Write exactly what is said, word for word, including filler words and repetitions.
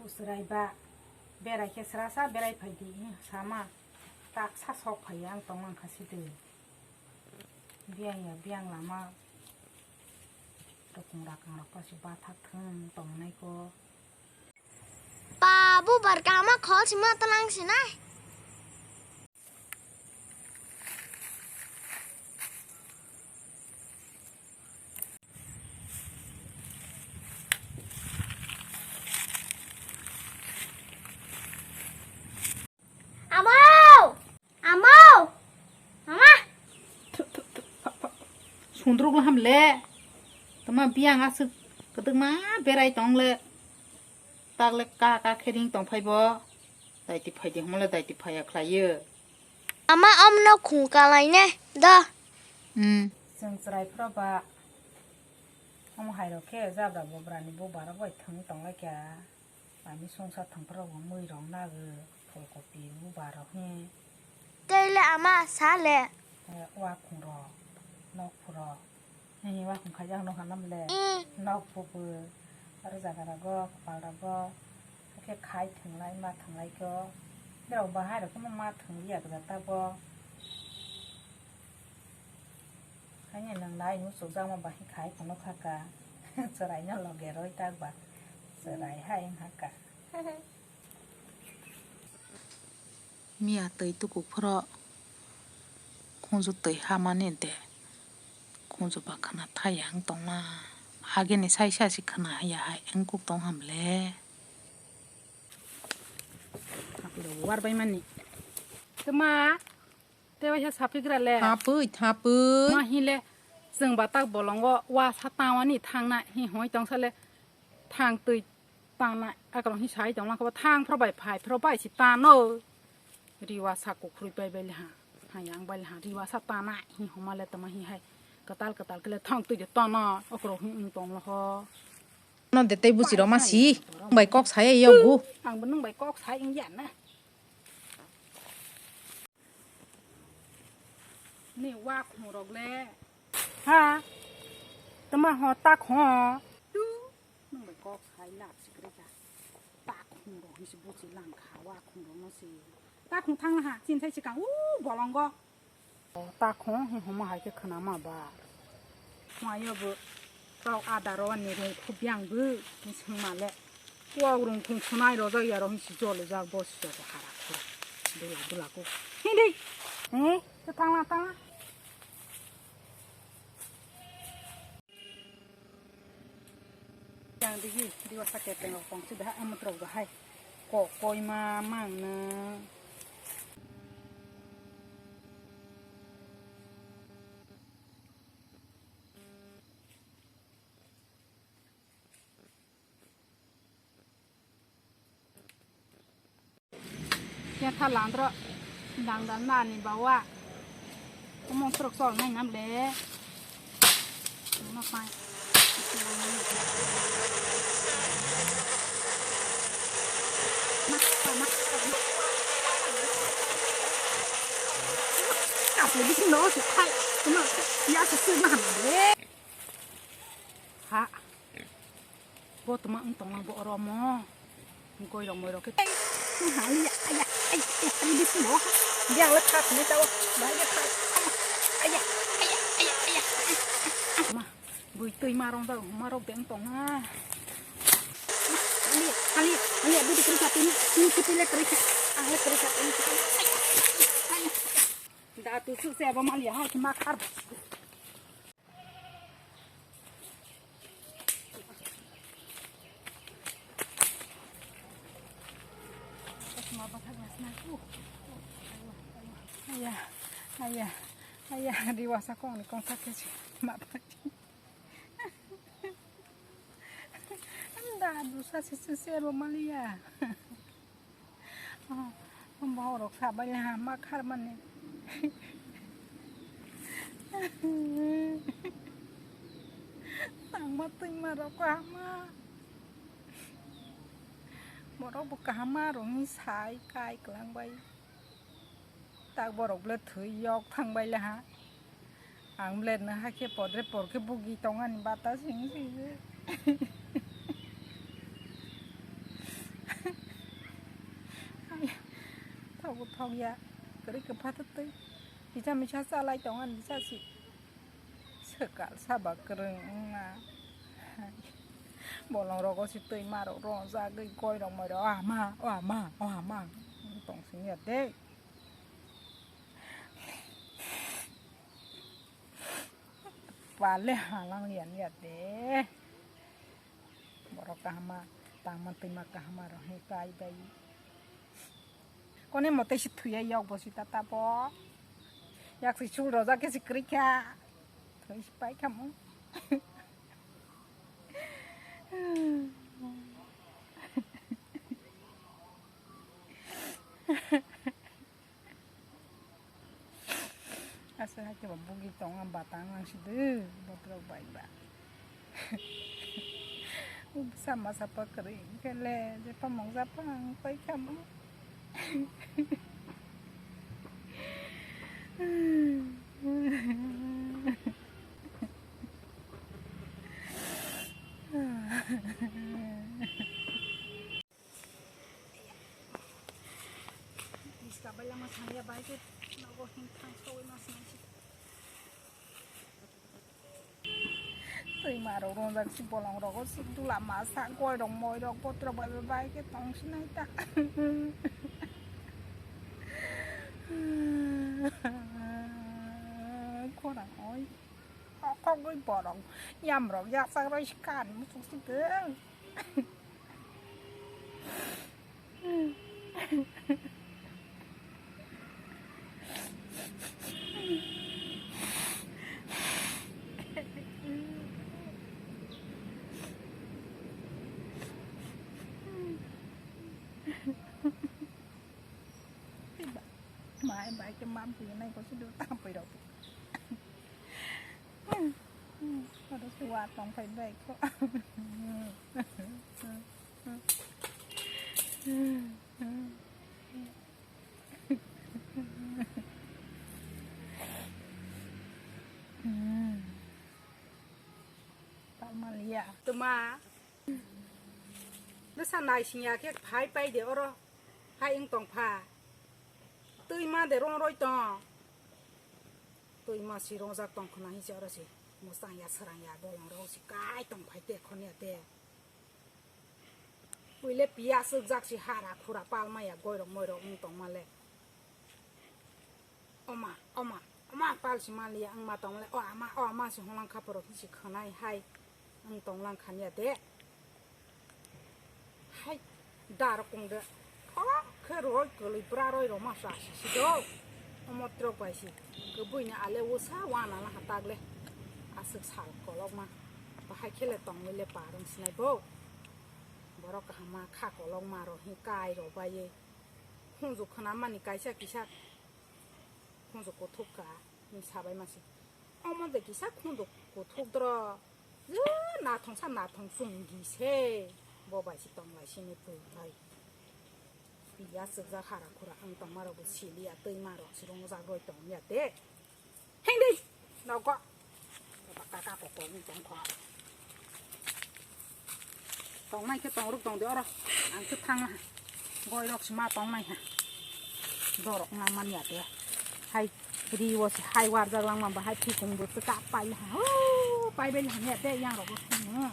Chwrai ba, berai khe srasa berai phai di, sama tak sa sok phai ang tong ang kha si de. Biyang ya, biyang lama. Rokong rakang rok pa si bathak thung tong nai ko. Pa, bubar kama khol sima talang sinai. Amo! Amo! Mama! Sundruk laham le. Tama biyang aswk kwdwkma berai tong le. Tak le ka ka khe ring tong phai bo. Daiti phai di hwnle daiti phai ya khlai yo. Ama omno khung kalai ne da. Hmm. Chwng chwrai phro ba. Omo hai rok khe jabra bobra ni bubar rok bai thwng tong lai kha. Ani songsa thangphra rok mui rok nagw, phulkopi, buba rok he. Tei le ama sa le. Eh, wakhung rok, nok phurok. He, wakhung khaijak nok hanam le. Mm. Nok phupu, aro jaga rogo, kwpal rogo. Hakhe khai thwnglai, ma thwnglai kho. Norok bahai rok khe ma thwngliya gwja ta bo. Haini nwng nai muchukjakma bahai khai phano khaka. Chwraino loge roi tak ba. Chwrai hai wngkha ka. Miya twi tukuk phoro khunju twi hamani de. Khunju ba khwna thaya wng tongna. Ageni sai sai se khwna ya hai wng kuk tong ham le. War bai mani. Tuma. Tei waisa sapigra le. Thapwi, thapwi. Ma hile chwng ba tak bolongo wa sa tangwani thangna hi hoi tongsa le thang twi tangna akrong hi sai tongna kabo thang phro bai phai phro bai si tano. Riwa sa kukhri bai bai le ha. Ha yang bai le ha. Riwa sa tana hi homa le tama hi hai. Katal katal kele thang twi de tana akrong hi ung tong lo ho. No de tei busi roma si. Bai kok sai yo gu. Ang bo nung bai kok sai ing ya na. Ni wakhung rok le. Ha? Tama ho tak ho. Tu. Nung bai kok sai lak sikri ka. Takhung rok ni si buchi lang kha wakhung rok no si. Takhung thang ha chin thai sikang u bolongo. Takhung hi homa hai khe khna ma ba. Mayo bo. Kok adaro ni rung khu biang bu ni sung ma le. Kok rung khung khunai rojak ya rong si jol jak bo si jol hara khura. Dula dula ko. Hindi. Eh, to tangla tangla. Yang digi, di wasa kepeng rok tong si dah amut rok bahai. Kok koi ma mang na. Yang tha landro dang dang nani bawa. Omong trok sol nai nam le. Ano pai. Kapu di sini lo si kai. Cuma ya sesuai lah le. Ha. Bo tuma wng tonglang bo oro mo. Goi rok moi rok khe. Nung ha liya, aya, ay, ay, ay, di simo. Biang le kha sini tawo. Bahai le kha. Aya, aya, aya, aya. Ma, bui tui ma rong da, ma rok deng tong ha. Ali, ali, ali, budi kri kha tini, tini kri le kri kha. Ah, le kri kha tini. Da tu su se ba ma liya ha, ma khar. Aya, aya, aya, diwasa kong ni kong thak khe ma pa. Da dusa se se se ro maliya. Borok sabai le hama kharmani. Tangma twima rok kahama. Borok bo kahama rok ni sai kai kwlang bai. Tak borok ble thwi yok thang bai le ha. Ang ble no hakhe podre por khe bugi tong ani bata sing sing. Obo thok ya, kwrwi kwpha twi. Kisa misa chalai tong ani sa si. Swkal saba kwrwng wngna. Bolong rogo si twi marok ronjagwi goi rok moi rok. O ama, o ama, o ama. Tong sing ya de. Pale halang lian ya de. Borok kahama, tangma twima kahama rok he kai bai. Kone mote si thuya yok bo si tata bo. Yak si sul roja ke si kri kha. Thoi si pai khamu. Asa hai khe ba bugi tong ang batang ang si de botrok bai ba. Sama sapa kwrwi khe le je pamong japang pai khamu. Iska bai lama thangya bai khe nogo hing thang sawi ma sinai si. Twi ma rok ronjak si bolong rogo si dula masa goi rok moi rok botro bai bai bai khe tong sinai ta. Khorang oi. Khogwi borok yamrok yaksak roi si kan musuk si de. Mai bai ke mam pui nai ko si do tam pui rok. Ado suwa tong phai bai ko. Palmalia. Tuma. Nasa nai singya khe phai pai de oro. Hai wng tong pha. Twi ma de rong roi tong. Twi ma si rongjak tong khna hi se oro si. Musang ya srang ya bolong rok si kai tong phai te khon ya te. Puile piya sukjak si hara khura pal ma ya goi rok moi rok wng tong ma le. Oma, oma, oma pal si ma liya wng ma tong le. O ama, o ama si holang kha porok si khwnai hai wng tong lang khan ya de. Hai, dar kong de. O, khe roi kwlwi bra roi roma sa si si do. Omo trok bai si. Kwbui ni ale usa wana la ha tak le. Aswk sal kolok ma. Bahai khe le tong le parung sinai bo. Borok kaham ma kha kolok ma ro hi kai ro bai ye. Khunju khna mani kaisa kisa. Khunju kuthuk ka. Ni sabai ma si. Omo de kisa khunju kuthuk dro. Je nathong sa nathong chungi se. Bo bai si tong lai sini pui lai. Piya sukjak hara khura ang tong ma rok bo sili ya twi ma rok si rong jak roi tong ya de. Heng di. Nogo. Ba kaka ko ko ni tong kho. Tong nai khe tong ruk tong de oro. Ang khe thang ha. Goi rok si ma tong nai ha. Dorok nang man ya de. Hai ri wo si hai war jak lang ma ba hai thikung bo twi ka pai ha. O pai bai ha ya de yang rok bo thang.